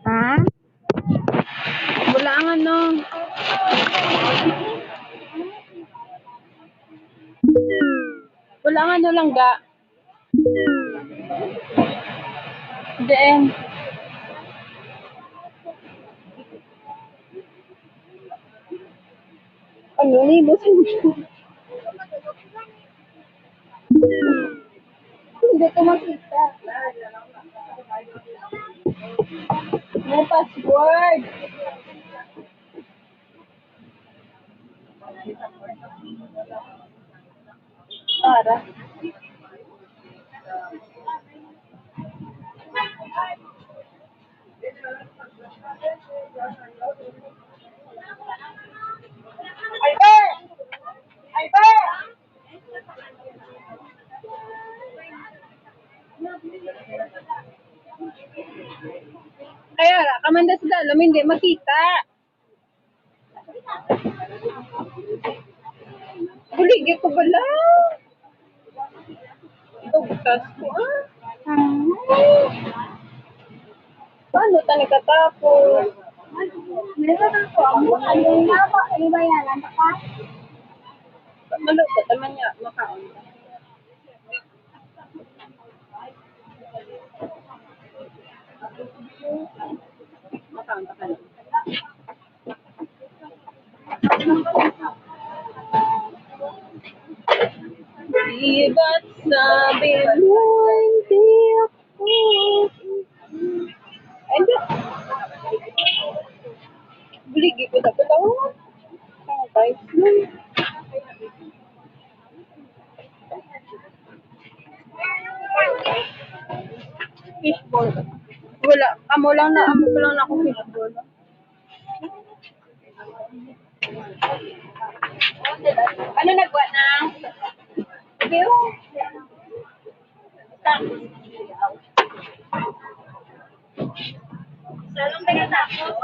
Ha? Wala ang ano. Wala ang ano lang ga. Diin. Ano ni, boss? Hindi ko makita. No password. Para. Albert! Albert! Kaya ra, kamanda sa dalom, hindi makita. Buligi ko bala. Bugtas ko, ah. Paano ta nagkatapos? Meron ako. Ang ano nga ba? Ano ba yan? Ano ka? Maluto naman niya. Makaon. Di ba't sabi mo hindi ako? Ay, hindi. Buligi ko na pala. Ang guys. Fishball. Wala. Amo lang na, amo ko lang na akong fishball. Ano nagwa na? Salong taga tapos.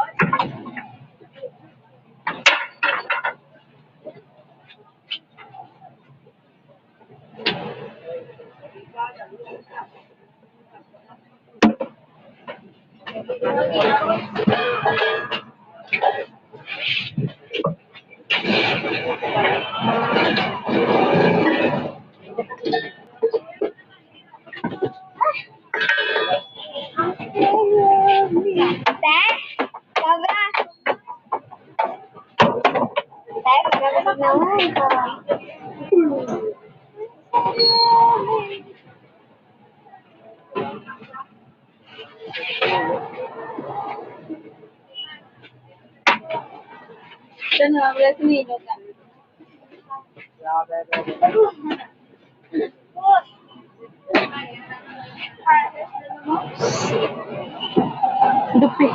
Te? Sobra. Te, maganda naman. Siya na, wala sa nilo ka. Dupi.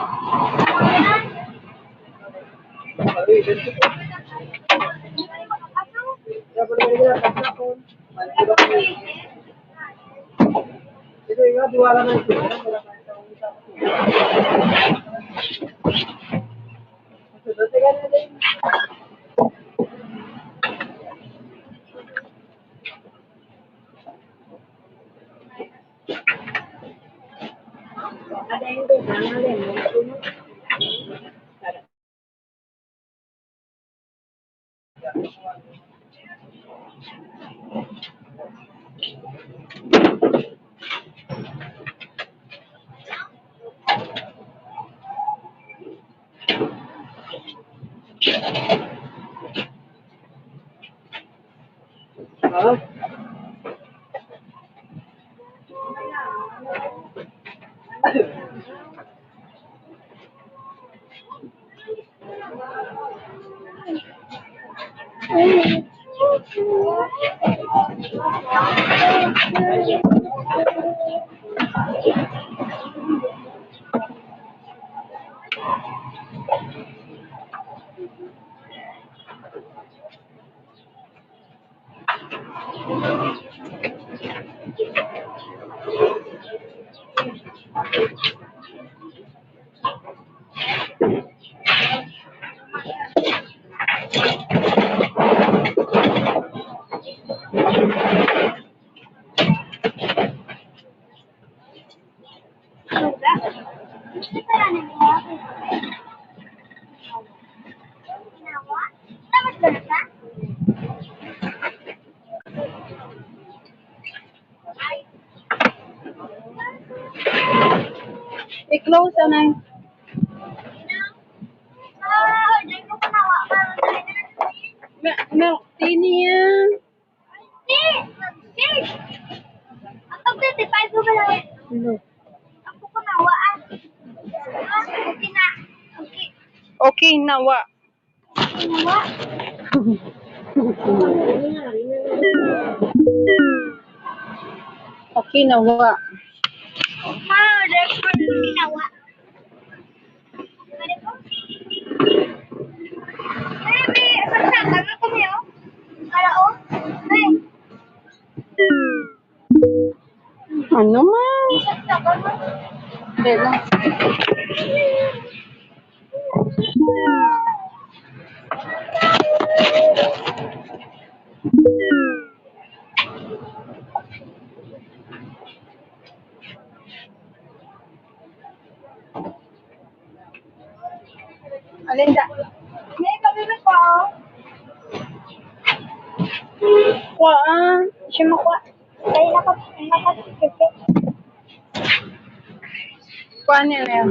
I-close, anay. Ma-, milk tea niya. Hello. Okay na. Okay. Okay na, wa. Okay na, wa. Ano man? Hindi lang. Alin da? May kami na pa. Kuha, ah. Siya makuha. Kaya naka-, naka-, Kuha niya na yan.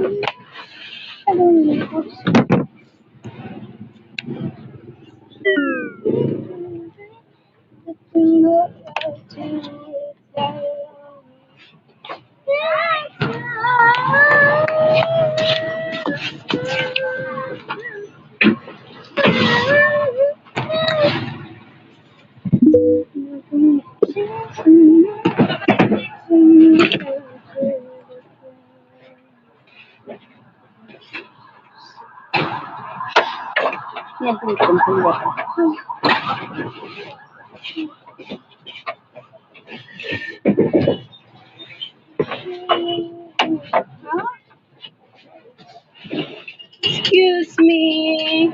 Excuse me.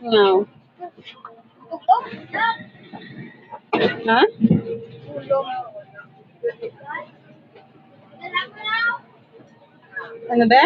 No. Ha? Ano ba?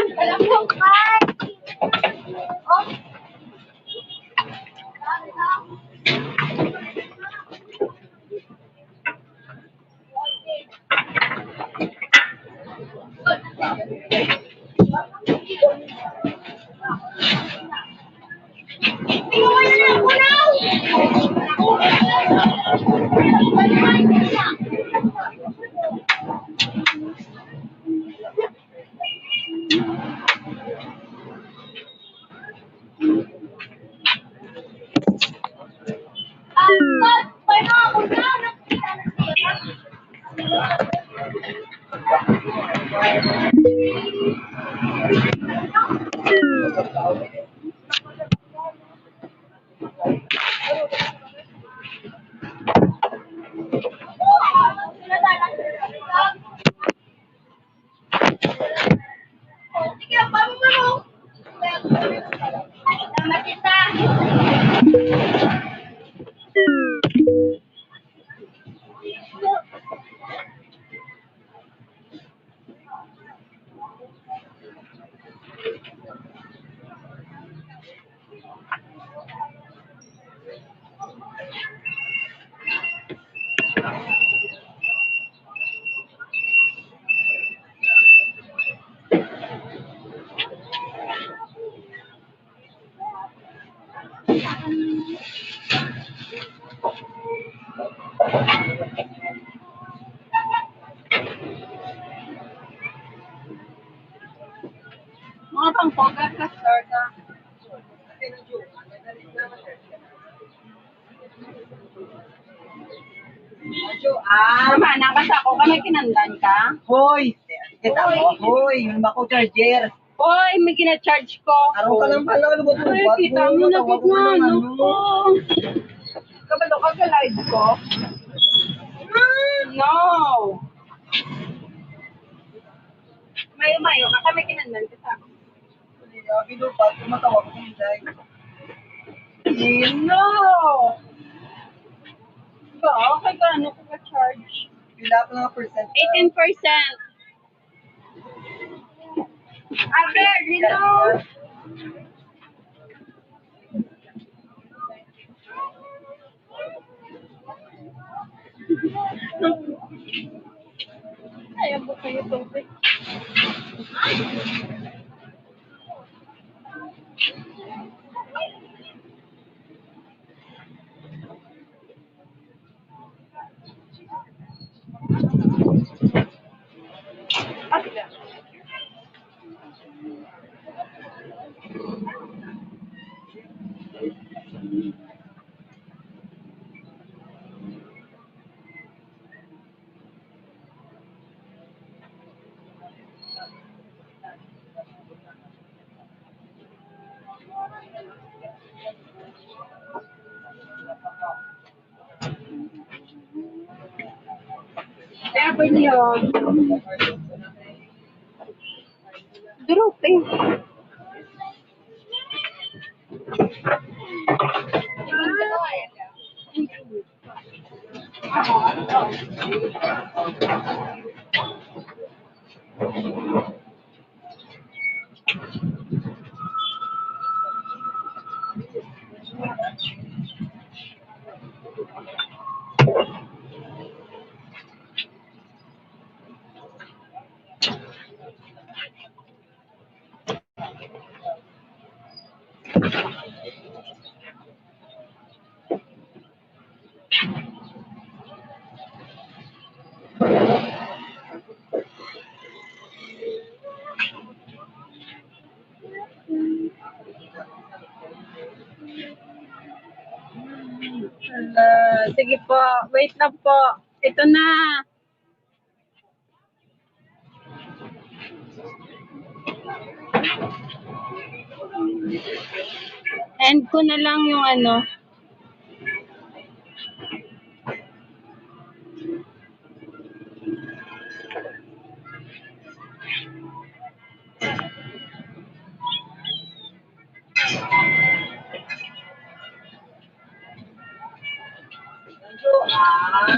Mga pangkogat ka, sir, ka. Ah, mana ka sa ako, ka may kinahanglan ka? Hoy! Kita mo? Hoy, yung mako charger. Hoy, may gina-charge ko. Arong ka lang pala, ano ba ito? Hoy, kita mo na gid nga, ano ko. Kabalo ka sa live ko? No. Mayo-mayo ka, ka may kinahanglan ka sa ako. Ay, abi do, pag tumatawag ko, hindi. No. Ikaw, okay ka, ano ko ka-charge? Pila ka nga percent? Eighteen percent. Ate, dito. Ayaw mo kayo, tubig. Kaya po niyo. Drooping. Ah, sige po, wait lang po. Ito na. End ko na lang yung ano.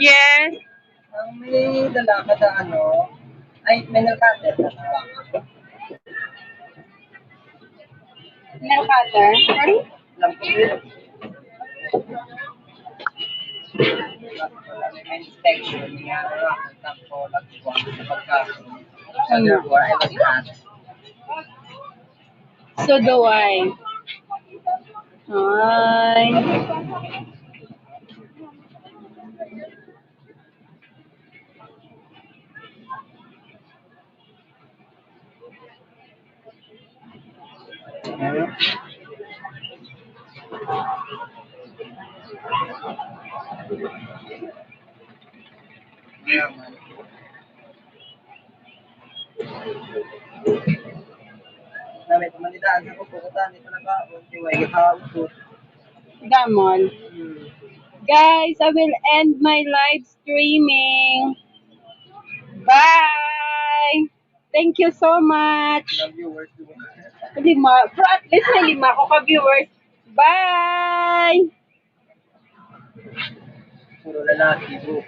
Yes. Ang may dala ka sa ano, ay, may nagkatid. Nail cutter? Sorry? Alam ko yun. May inspection niya, tapos nagkuha sa pagkain. So, therefore, I was asked. So do I. Ay. Gamon. Guys, I will end my live streaming. Bye! Thank you so much. Lima. Pero at least may lima ko ka viewers. Bye! Puro lalaki, bro.